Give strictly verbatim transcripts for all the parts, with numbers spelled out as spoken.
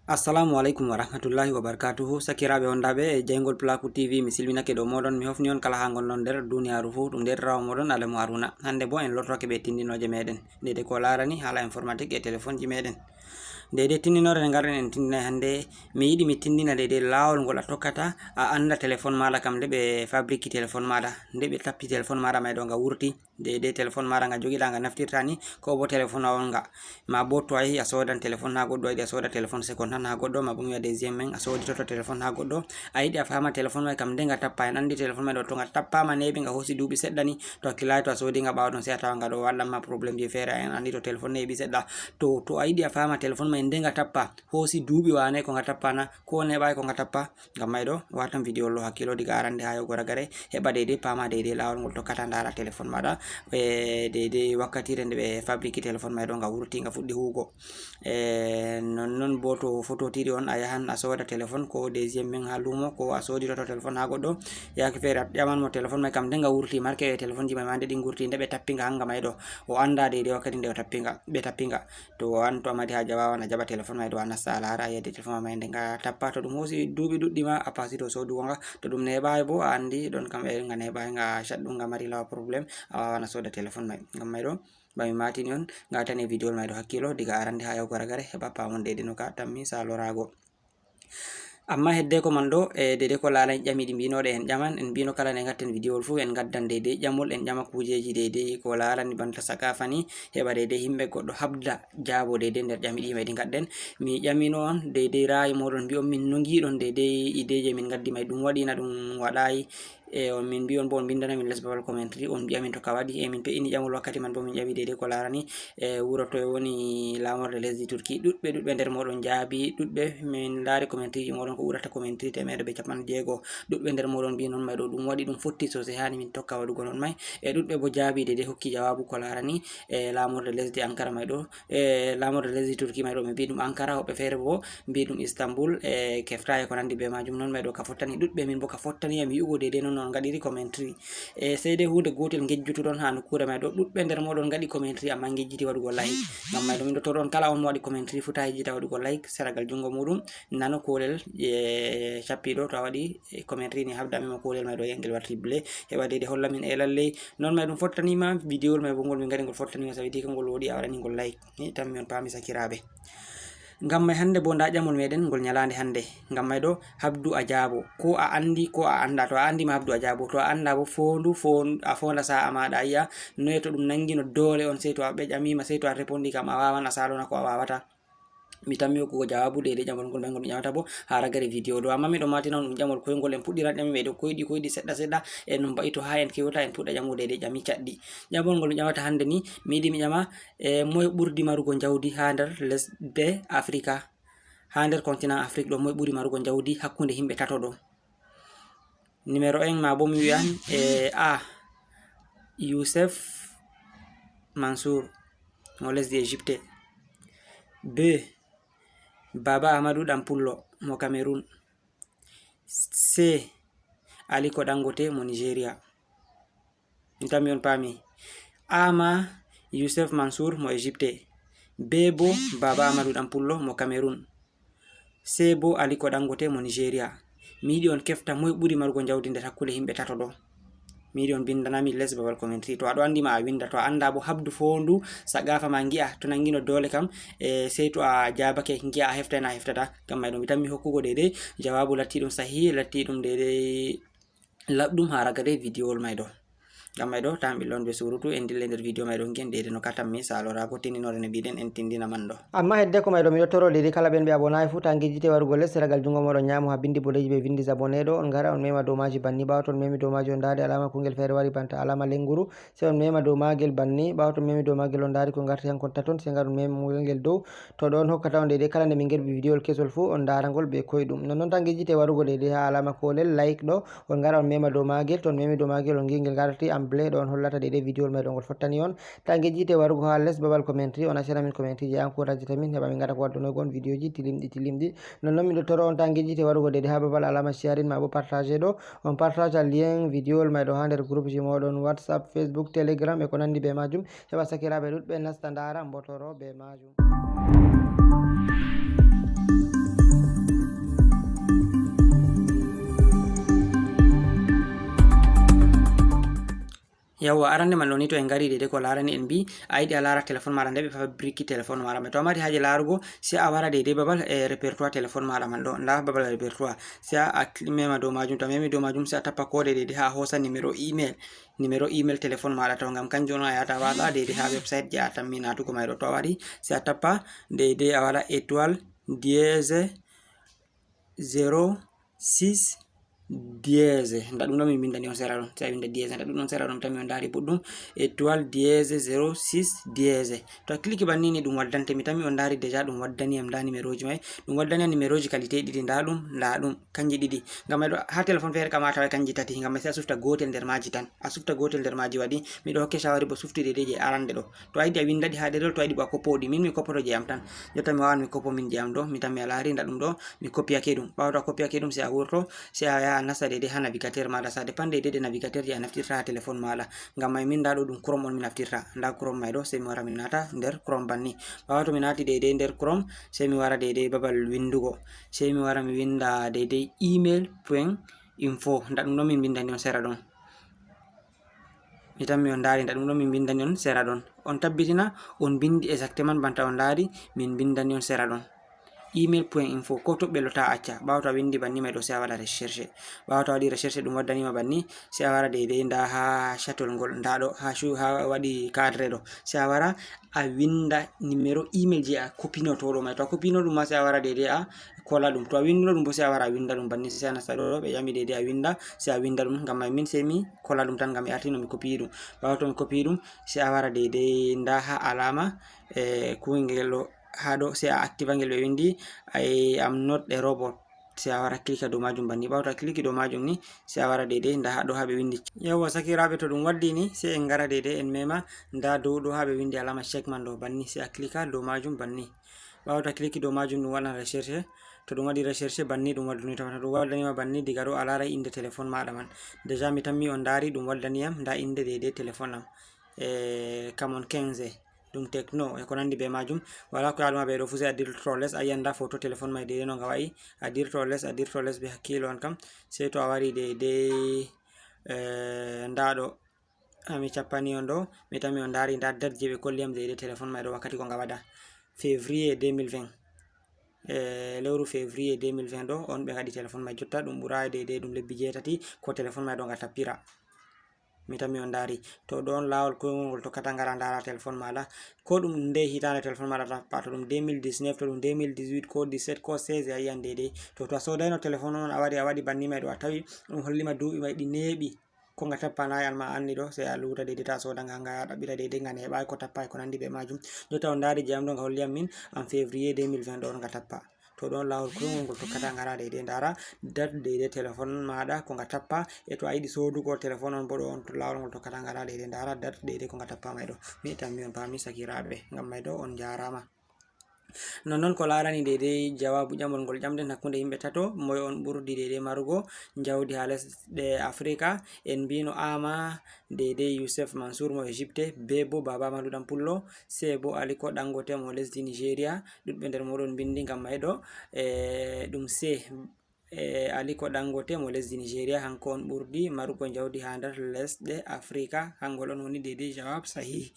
Assalamu aleykum wa rahmatullahi wa barakatuhu. Sakiraaɓe wondaaɓe e jeyngol Pulaaku T V, mi silminake ɗo mooɗon, mi hofni on kala haa ngonɗon nder duniyaaru fuu. Ɗum ndeeɗo rawa mooɗon Adamu Haruna. Hannde boo en lortoke bee tindinooje meeɗen, deydey ko laarani haala informatique e telefonji meeɗen. Deydey tindinoore nde ngarɗen en tindinay hannde, mi yiɗi mi tindina deydey laawol ngol a tokkata a annda telefon maaɗa kam, nde ɓe fabriki telefon maaɗa, nde ɓe tappi telefon maaɗa may ɗo nga wurti. Deydey telefon maaɗa nga jogiɗa nga naftirta ni, ko bo telefon a on nga. Ma bo to a yahi a soodan telefon haa goɗɗo, a yiɗi a sooda telefon second hand haa goɗɗo, ma bo mi wi'a deuxième main, a sooditoto telefon haa goɗɗo, a yiɗi a faama telefon may kam nde nga tappa. En anndi telefon may ɗo to nga tappaama neeɓi nga hoosi duuɓi seɗɗa ni, to a kilaayi to a soodi nga ɓaawo ɗon sey a tawa nga ɗo waɗan ma problème ji feere. En anndi to telefon neeɓi seɗɗa. To, to a yiɗi a faama telefon may nde nga tappa, hoosi duuɓi waane ko nga tappa na, ko neeɓaay ko nga tappa. Ngam may ɗo, watan video ɗo hakkilo diga arande haa yahugo ragare, heɓa deydey paama deydey laawol ngol tokkata ndaara telefon maaɗa, e deydey wakkatire nde ɓe fabriki telefon may ɗo nga wurti nga fuɗɗi huwugo. E non non bo to fototiri on a yahan a sooda telefon ko deuxième main haa luumo ko a sooditoto telefon haa goɗɗo, yaake feere a ƴaman mo telefon may kam nde nga wurti marque e telefonji may ma nde ɗi ngurti nde ɓe tappi nga hanga may ɗo, o annda deydey wakkati nde o tappi nga, ɓe tappi nga. To an to a mari haaje a waawan a jaɓa telefon may ɗo a nasta a laara a yedde telefon ma may nde nga tappa. To ɗum hoosi duuɓi ɗuɗɗi ma a paasito soodugo nga. To ɗum neeɓaay bo a anndi ɗon kam e nga neeɓaay nga caɗɗum nga mari lawa problème a waawan a sooda telefon may. Ngam may ɗo ba mi maatini on ngatane video may ɗo hakkilo diga arande haa yahugo ragare heɓa paamon deydey no ka tammi saaloraago. Amma heddeeko man ɗo, e deydey ko laalani ƴami ɗi mbinoɗe en ƴaman, en mbino kala nde ngatten video fuu en ngaddan deydey ƴamol, en ƴama kuujeeji deydey ko laalani banta sakaafa ni, heɓa deydey himɓe goɗɗo habda jaabo deydey nder ƴami ɗi may ɗi ngadden. Mi ƴamino on deydey ra'ayi mooɗon, mbi'on min no ngi'uɗon deydey ideeji min ngaddi may, ɗum waɗi na ɗum waɗaayi? E on min mbi'on bo on mbinndana min les babal commentary, on mbi'a min to ka waɗi. E min pe'ini ƴamol wakkati man bo min ƴami deydey ko laarani e wuro toye woni laamorde lesdi Turki. Ɗuɗɓe, ɗuɗɓe nder mooɗon njaabi, ɗuɗɓe min laari commentary ji mooɗon ko ɓurata commentary teemeɗɗe bee cappanɗe jeego. Ɗuɗɓe nder mooɗon mbi'i non may ɗo ɗum waɗi ɗum fotti soosay haani min tokka waɗugo non may. E ɗuɗɓe bo njaabi deydey hokki jawaabu ko laarani e laamorde lesdi Ankara may ɗo. E laamorde lesdi Turki may ɗo ɓe mbi'i ɗum Ankara, woɓɓe feere bo mbi'i ɗum Istanbul, e kefta e ko nanndi bee maajum. Non may ɗo ka fottani ɗuɗɓe, min bo ka fottani yam yi'ugo deydey non no on ngaɗiri commentary. E sey dey huunde gootel ngejjutuɗon haa nokkuure may ɗo, ɗuɗɓe nder mooɗon ngaɗi commentary ammaa ngejjiti waɗugo like. Ngam may ɗo min ɗo toro on kala on mo waɗi commentary fuu taa yejjita waɗugo like, seragal junngo muuɗum, nano koolel e cappi ɗo to a waɗi commentary ni habda mi ma koolel may ɗo yangel warti bleu, heɓa deydey holla min e lalley non may ɗum fottani ma, video may bo ngol min ngaɗi ngol fottani ma, sabi dika ngol woɗi a waɗani ngol like. Ni tammi on paami sakiraaɓe. Ngam may hannde bo ndaa ƴamol meeɗen ngol nyalaande hannde. Ngam may ɗo habdu a jaabo, ko a anndi ko a annda. To a anndi ma habdu a jaabo, to a annda bo foondu, foon-, a foonda saa'a maaɗa a yi'a noye to ɗum nanngino doole on, sey to a ɓe ƴami ma, sey to a repondi kam a waawan a saalona ko a waawata. Mi tammi hokkugo jawaabu deydey ƴamol ngol may ngol mi ƴamata bo haa ragare video ɗo. Amma mi ɗo maatina on ɗum ƴamol koyngol, en puɗɗiran ƴami may ɗo koyɗi koyɗi seɗɗa seɗɗa, en ɗum ba'ito haa en kewta en puɗɗa ƴamugo deydey ƴami caɗɗi. Ƴamol ngol mi ƴamata hannde ni, mi yiɗi mi ƴama, e moye ɓurdi marugo njawdi haa nder lesɗe Afrika? Haa nder continent Afrique ɗo, moye ɓuri marugo njawdi hakkunde yimɓe tato ɗo? Numéro un ma bo mi wi'an, e A, Youssef Mansour mo lesdi Égypte. B, Baba Amadou Ɗan Pullo mo Cameroun. C, Aliko Dangote mo Nigeria. Mi tammi on paami. A ma Youssef Mansour mo Égypte. B bo Baba Amadou Ɗan Pullo mo Cameroun. C bo Aliko Dangote mo Nigeria. Mi yiɗi on kefta moye ɓuri marugo njawdi nder hakkunde yimɓe tato ɗo. Mi yiɗi on mbinndana mi les babal commentary. To a ɗo anndi ma a winnda, to a annda bo habdu foondu sagaafa ma ngi'a to nanngino doole kam, e sey to a jaabake ngi'a a heftay na a heftata. Ngam may ɗo mi tammi hokkugo deydey jawaabu lattiiɗum sahihi, lattiiɗum deydey laɓɗum haa ragare video may ɗo. Ngam may ɗo, taa mi ɓilla on bee surutu, en dillay nder video may ɗo, ngi'en deydey no katammi saaloraago tindinoore no mbi'ɗen en tindina man ɗo. Amma heddeeko may ɗo, mi ɗo toro deydey kala ɓen ɓe abonaay fuu, taa ngejjite warugo les, seragal junngo mooɗon nyaamo haa binndi boɗeeji ɓe winndi abonné ɗo, on ngara on mema dow maaji banni. Ɓaawo to on memi dow maaji, on ndaari alaama kungel feere wari banta alaama lennguru, sey on mema dow maagel banni. Ɓaawo to on memi dow maagel, on ndaari ko ngarti hankon taton, sey ngar on mema ngel dow. To ɗon hokkata on deydey kala nde min ngerɓi video kesol fuu, on ndaara ngol bee koyɗum. Nonnon taa ngejjite warugo deydey haa alaama koolel like ɗo, on ngara on mema dow maagel. To on memi dow maagel, on ngi'i ngel ngarti en bleu ɗo, on hollata deydey video may ɗo ngol fottani on. Taa ngejjite warugo haa les babal commentary, on accana min commentary je encouragata min, heɓa min ngaɗa ko waddanoogo on video ji tilimɗi tilimɗi. Nonnon min ɗo toro on taa ngejjite warugo deydey haa babal alaama sharing ma bo partage ɗo, on partage lien video may ɗo haa nder groupe ji mooɗon, WhatsApp, Facebook, Telegram e ko nanndi bee maajum, heɓa sakiraaɓe ɗuɗɓe nasta ndaara, mbotoro bee maajum. Yawwa, arande man ɗo ni, to en ngari deydey ko laarani en mbi a yiɗi a laara téléphone maɗa nde ɓe fabriki téléphone maɗa mai. To a mari haaje laarugo, sai a wara deydey babal e répertoire téléphone maɗa man ɗo. Nda babal répertoire, sai a mema dow majum. To a memi dow majum, sai a tappa kode deydey ha a hosa numéro email, numéro email téléphone maɗa to, ngam kanjum on a yata a wata deydey ha website je a tammi natugo mai ɗo. To a wari, sai a tappa deydey a waɗa étoile dièse zéro six dièse. Nda ɗum ɗo min mbindani on sera ɗon. Sai a winda dièse, nda ɗum ɗon sera ɗon, mi tammi on dari boɗɗum. Étoile dièse zéro six dièse. To a clique banni ni, ɗum waddante, mi tammi on dari déjà ɗum waddani am nda numéroji mai. Ɗum waddani am numéroji qualité ɗiɗi, nda ɗum, nda ɗum, kanji ɗiɗi. Ngam mai ɗo ha téléphone feere kam a tawai kanji tati, ngam mai sai a sufta gotel nder maji tan. A sufta gotel nder maji waɗi. Miɗo hokke shawari bo sufti deydey je arande ɗo. To a yiɗi a winda ɗi ha ɗerewol, to a yiɗi bo a kopo ɗi. Min mi kopoto je am tan. Jotta mi wawan mi kopo min je am ɗo. Mi tammi a lari nda ɗum ɗo. Mi kopiyake ɗum. Ɓawo to a kopiyake ɗum, sai a wurto, sai a yaha a nasta deydey ha navigateur maɗa. Ça dépend deydey de navigateur je a naftirta ha téléphone maɗa. Ngam mai min nda ɗo ɗum Chrome on mi naftirta. Nda Chrome mai ɗo, sai mi wara mi nata nder Chrome banni. Ɓawo to mi nati deydey nder Chrome, sai mi wara deydey babal windugo. Sai mi wara mi winda deydey email point info. Nda ɗum ɗo min mbindani on sera ɗon. Mi tammi on dari, nda ɗum ɗo min mbindani on sera ɗon. On tabbitina on bindi exactement banta on dari min mbindani on sera ɗon. Email point info, ko toɓɓe lo ta acca. Ɓawo to a windi banni mai ɗo, sai a waɗa recherche. Ɓawo to a waɗi recherche ɗum waddanima banni, sai a wara deydey nda ha chatol ngol, nda ɗo ha shu-, ha waɗi cadre ɗo. Sai a wara a winda numéro email je a kopinoto ɗo mai. To a kopino ɗum ma, sai a wara deydey a kola ɗum. To a windino ɗum bo, sai a wara a winda ɗum banni. Sai a nasta ɗo, ɗo ɓe ƴami deydey a winda, sai a winda ɗum. Ngam mai min sai mi kola ɗum tan, ngam mi artino mi kopi ɗum. Ɓawo to mi kopi ɗum, sai a wara deydey nda ha alama, eh, kungel ɗo, ha ɗo, sai a activa ngel ɓe windi, "I am not a robot." Sai a wara clique dow majum banni. Ɓawo to a clique dow majum ni, sai a wara deydey nda ha ɗo ha ɓe windi. Yawwa sakiraɓe, to ɗum waddi ni, sai en ngara deydey en mema nda dow ɗo ha ɓe windi alama check man ɗo banni. Sai a clique dow majum banni. Ɓawo to a clique dow majum, ɗum waɗan recherche. To ɗum waɗi recherche banni, ɗum waddani tawata ɗum waddanima banni. Diga ɗo a larai inde téléphone maɗa man. Déjà mi tammi on dari ɗum waddani yam nda inde deydey téléphone am. E Camon quinze, ɗum Tecno e ko nandi be majum. Wala ko yaɗuma be ɗo fu, sai a dirto les, a yi'an nda photo téléphone mai deydey no nga wa'i. A dirto les, a dirto les be hakkilo an kam. Sai to a wari deydey, eh, nda ɗo. Ha mi cappani on ɗo, mi tammi on dari nda date je ɓe kolli yam deydey téléphone mai ɗo, wakkati ko nga waɗa. Février deux mille vingt. E lewru février deux mille vingt ɗo on ɓe ngaɗi téléphone mai. Jotta ɗum ɓurai deydey, ɗum lebbi jeetati ko téléphone mai ɗo nga tappira. Mi tammi on dari. To ɗon lawol koyngol ngol tokkata ngara ndara téléphone maɗa. Ko ɗum nde hitande téléphone maɗa tappa. To ɗum deux mille dix-neuf, to ɗum deux mille dix-huit, ko dix-sept, ko seize, a yi'an deydey. To, to a sodaino téléphone on, a wari a waɗi banni mai ɗo, a tawi ɗum hollima duuɓi mai ɗi neeɓi. Ko nga tappanayi an ma anni ɗo, sai a luta deydey, ta soda nga, nga ɗaɓɓita deydey, nga neeɓayi ko tappayi ko nandi be majum. Jotta on dari je am ɗo, nga holli yam min, en février deux mille vingt ɗo on nga tappa. To ɗon lawol koyngol ngol tokkata ngara deydey ndara date deydey téléphone maɗa ko nga tappa. E to a yiɗi sodugo téléphone on bo, ɗo on to lawol ngol tokkata ngara deydey ndara date deydey ko nga tappa mai ɗo. Mi tammi on pami sakiraɓe, ngam mai ɗo on jarama. Nonnon ko larani deydey jawabu ƴamol ngol ƴamɗen hakkunde yimɓe tato, moy on ɓurdi deydey marugo jawdi ha lesɗe Afrika? En mbino ama deydey Youssef Mansour mo Egypte, be bo Baba Malu Ɗan Pullo, se bo Aliko Dangote mo lesdi Nigeria. Ɗuɗɓe nder moɗon mbindi ngam mai ɗo, e ɗum se, e Aliko Dangote mo lesdi Nigeria, hanko on ɓurdi marugo jawdi ha nder lesɗe Afrika. Hangol on woni deydey jawab sahih.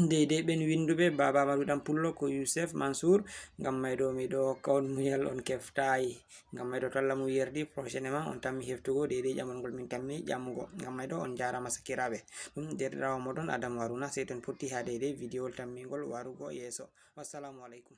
Deydey ɓen winduɓe, Baba Malu Ɗan Pullo ko Youssef Mansour. Ngam mai ɗo miɗo hokka on muñal, on keftayi. Ngam mai ɗo to Allah mum yerdi, prochainement on tammi heftugo deydey ƴamol ngol min tammi ƴamugo. Ngam mai ɗo on jarama sakiraɓe. Ɗum deerɗirawo moɗon Adamu Haruna, sey ton potti ha deydey vidéowol tammingol warugo yeeso. Wassalamu alaikum.